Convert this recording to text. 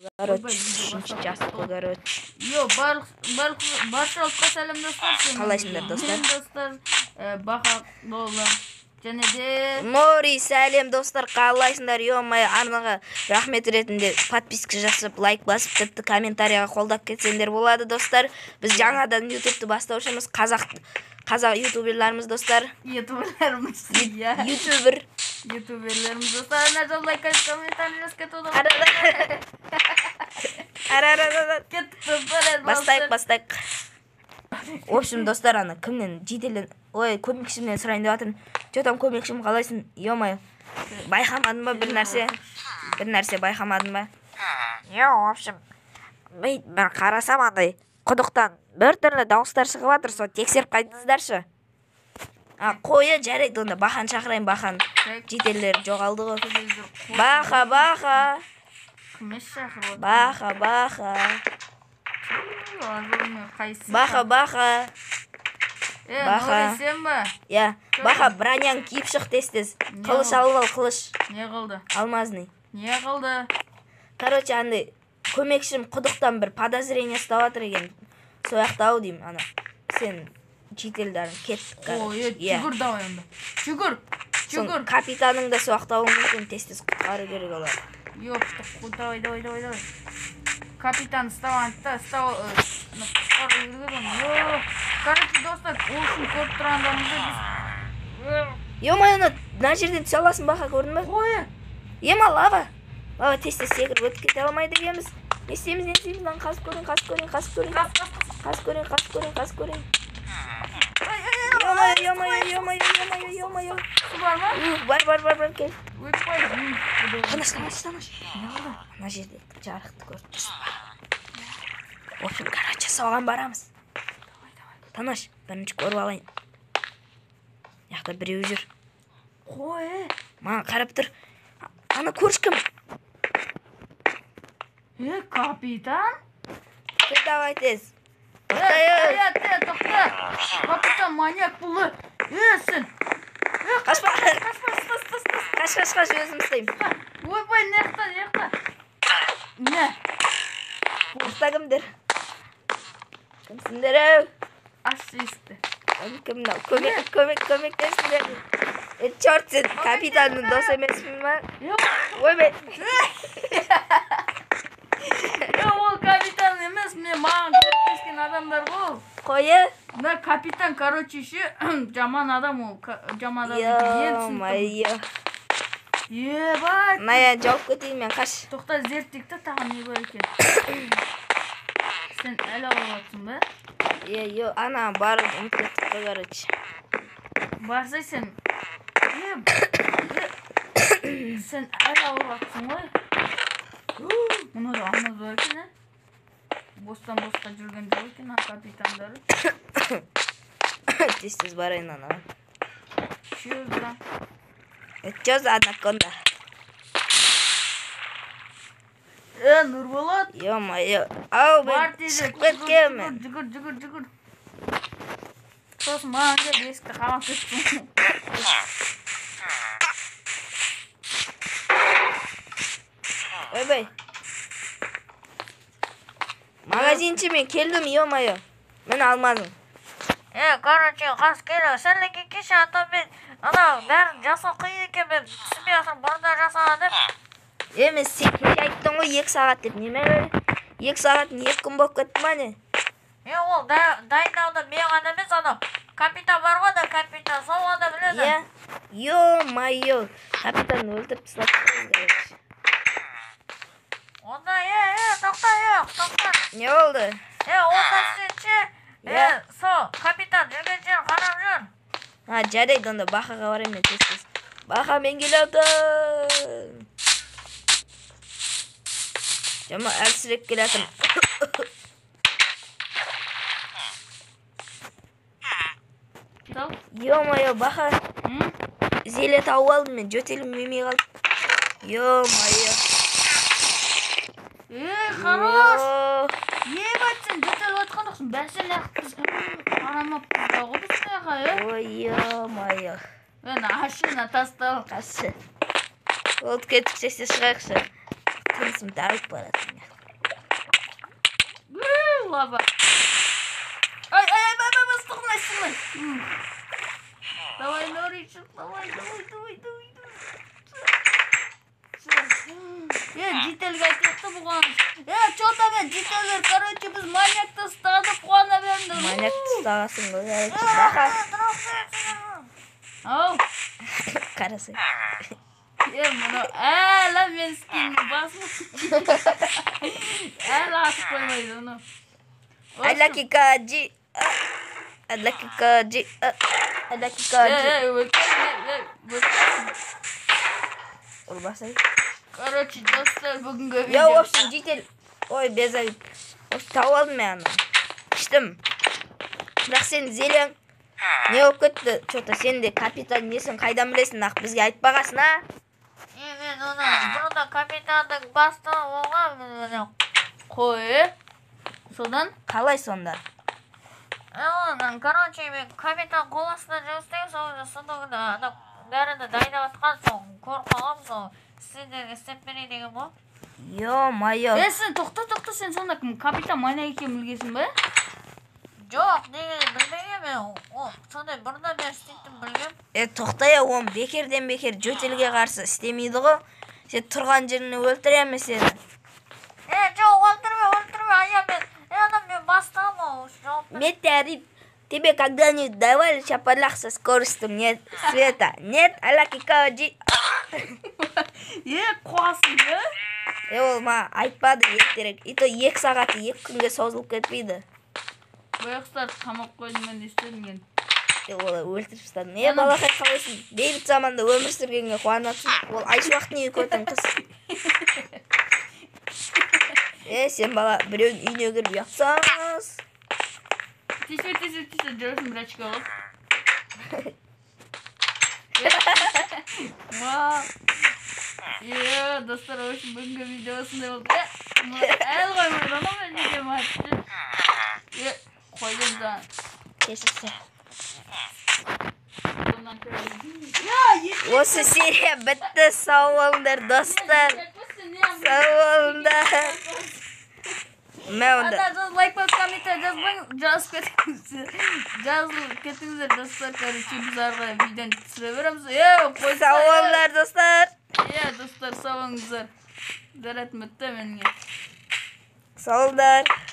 Короче, үшінші жасты, короче. Йо, баршалыққа сәлем достар. Қалайсыңдар, достар? Мен достар, Баха Долла. Және де Нори, сәлем достар, қалайсыңдар? Ё-моё, арнаға рахмет ретінде подписка жасап, лайк басып, тіпті комментарияға қолдап кетсеңдер болады, достар. Біз жаңадан ютубты бастаушымыз, қазақ ютуберларымыз, достар. Ютуберларымыз, иә. Ютубер. Ютуберлеріміз, достар. Ана жол лайк, комментарий жазып кетуді. Ара. Кеттік, достар. Бастайық, бастайық. В общем, достар, ана кімнен жеделден, ой, көмекшімнен сұрайын деп жатырмын. Че там, көмекшім, қалайсың? Ё-моё. Байқамадың ба бір нәрсе? Бір нәрсе байқамадың ба? Йо, в общем, мен бір қарасам, андай құдықтан бір түрлі дауыстар шығып жатыр, соны тексеріп қайтыңыздаршы. А, қоя, жарайды, онда Баханы шақырайын, Бахан. Жителдер жоғалды ғой. Баха, Баха. Кім шақырып отыр? Баха, Баха. Қайсысы? Баха, Баха. Баха. Нұри, сен ба? Иә, Баха, броняң киіп шық тез-тез. Қылыш алып ал, қылыш. Не қылды? Алмазный. Не қылды? Короче, андай көмекшім құдықтан бір подозрение ұстап жатыр екен. Сол жақта ау деймін, ана. Сен жителдерің кеттік, Ой, короче. Иә. жүгір давай онда. Жүгір. Сон Жүгір. капитаның да сол жақта болуы мүмкін, тез-тез құтқару керек оларды. Ёпта, давай, давай, давай, давай. Капитан ұстап да, ұстап, құтқару керек оны. Йо, короче, достар, ол үшін көріп тұрғандарыңыздай біз Ё-моё, ана мына жерден түсе аласың, Баха, көрдің бе? Қой. Ема, лава. Лава, тез-тез секіріп өтіп кете алмайды екенбіз. Не істейміз, не істейміз? Мынаны қазып көрейін, қазып көрейін, қазып көрейін. Қаз, қаз, қаз. Қазып көрейін, қазып көрейін, қазып көрейін. Ай, ай, ай, Ё-моё, ё-моё, ё-моё, ё-моё, ё-моё. су бар ма? Ух, бар, бар, бар, бар, кел. Өтпай. Тыныш, тыныш, тыныш. Ана жерде жарықты көріп тұрсың ба? В общем, короче, соған барамыз. Тыныш, бірінші көріп алайын. Мына жақта біреу жүр. Қой. Маған қарап тұр. Ана көрші кім? Капитан? Кел, давай тез. Тоқта, тоқта. Капитан маньяк болды. Сен. Қашпа. Қашпа, қаш, қаш, қаш. Қаш, қаш, қаш, өзім ұстаймын. Ойбай, мына жақта, мына жақта. Не? Мына кімдер? Кімсіңдер ау? Аш есікті. Кім мынау? Көмек, көмек, көмектесіңдер. Черт, сен капитанның досы емеспін ба? Ойбай. Ол капитан емес, мен маған көмектескен адамдар ғой. Қойы. Мына капитан, короче, ше, жаман адам ол, жаман адам екен. Енді түсініп тұрмын. Ё-моё. Ебать. Мына жауып кетейін мен, қаш. Тоқта, зерттейік та, тағы не бар екен. Сен әлі алып жатсың ба? Е, е, ана барып ұмытып кеттік қой, короче. Барсай сен. Сен әлі алып жатсың ғой. Мұны да алмаз бар екен, ә? Бостан босқа жүрген жоқ екен, а капитандары. Тез-тез барайын ана. Че за? Че за анаконда? Нұрболат. Ё-моё. Ау, мен Бар тезірек. шығып кеткенмін. Жүгір, жүгір, жүгір. Сосын маған кел, есікті қамап кеттің. Ойбай. Магазинші, мен келдім, ё-моё. Міне алмазым. Короче, қас кел, сәлден кеше ата мен анау бәрін жасау қиын екен, мен түсінбей жатырмын, бұрында жасаған деп. Мен сен кеше айттың ғой 2 сағат деп. Неме бәрі? 2 сағат 2 күн болып кетті ма не? Ол дайындауды мен ғана емес, анау капитан бар ғой, ана капитан, сол ғана біледі. Иә. Ё-моё, капитан өлтіріп тастады, короче. Онда, тоқта, тоқта. Не болды? Онда сен ше, Иә. сол капитан жүрген жер қарап жүр. А, жарайды, онда Бахаға барайын мен тез-тез. Баха, мен келатырмын. Жама әлсіреп келатырмын. Ё-моё, Баха. Зеле тауып алдым мен, жөтелім емей қалды. Ё-моё. Хорош. Ебать, сен жөтеліп жатқан жоқсың. Бәсе неғып біз қарамаппыз ба ғой біз мына жаққа, е? Ой, ё-моё. Ашына тастал. Қашы. Болды, кеттік, тез-тез шығайықшы. Тынысым тарылып барады. Лава. Ай, ай, ай, ай, ай, стығылмай, стығылмай. Давай, Норичек, давай, давай, давай, давай. Е, жительге айтыпты бұған. Е, чё там, е, жительдер, короче, біз маньякты ұстадық, қуана беріңдер. Маньякты ұстағасың ғой, короче. Бақа. Ау. Қарасай. Е, мынау әлі мен скинді басып. Әлі атып қоймайды оны. Алакикаджи. Алакикаджи. Алакикаджи. Е, өлтір, өлтір. Ұрбасай. Короче, достар, бүгінгі Я, видео. в общем, житель. Ой, без обид. В общем, тауып алдым мен аны. Іштім. Бірақ сен зельяң не болып кетті? Че-то сен де капитан несің, қайдан білесің, ақ бізге айтпағасың, а? Е, мен оны бұрында капитанның бастығы болғанмын. Қой, е. Содан? Қалай сонда? Е, оны, короче, мен капитан қол астында жұмыс істеймін, сол сонда ана бәріні дайындап жатқан соң көріп қалғанмын, сол сендерге істеп берейін деген ғой. Ё-моё. Е, сен тоқта, тоқта, сен сонда кім капитан маньяк екенін білгенсің ба? Жоқ, неге білмегенмін мен. О, сондай бұрында бері істейтінін білгем. Е, тоқта, я, оны бекерден бекер жөтелге қарсы істемейді ғой. Сен тұрған жеріне өлтіремін сені. Е, жоқ, өлтірме, өлтірме, ая мен. Е, ана мен бастығым ол, жауап бер. Метеорит, тебе когда-нибудь давали чапалах со скоростью нет света? Нет, алакикаджи. Е, қуасың, е? Е, ол маған айтпады ертерек. И то 2 сағаты 2 күнге созылып кетпейді. Байғұстарды қамап қойдым мен, не істедің енді? Е, олар өлтіріп тастадым. Е, балақай, қалайсың? Бейбіт заманда өмір сүргенге қуанасың. Ол Айшуақтың үйі көтің қыз. Е, сен бала біреудің үйіне кіріп ұятсаңыз. Тиіспе, тиіспе, тиіспе, жүрсің бір очко алып. Ма. Е, достар, в общем, бүгінгі видео осындай болды. Е, әлі қоймайды, анау мен неге айтты. Е, қойдым да. Кешірші. Сонан көрейін. Осы серия бітті. Сау болыңдар, достар. Сау болыңдар. Мә онда. Ата, жаз, лайк басып, комментарий жазбаңыз, жазып кетіңіздер. Жазылып кетіңіздер, достар. Короче, біз ары қарай видеоны түсіре береміз. Е, қойса. Сау болыңдар, достар. Е, достар, сау болыңыздар. Зарядым бітті менің. Сау болыңдар.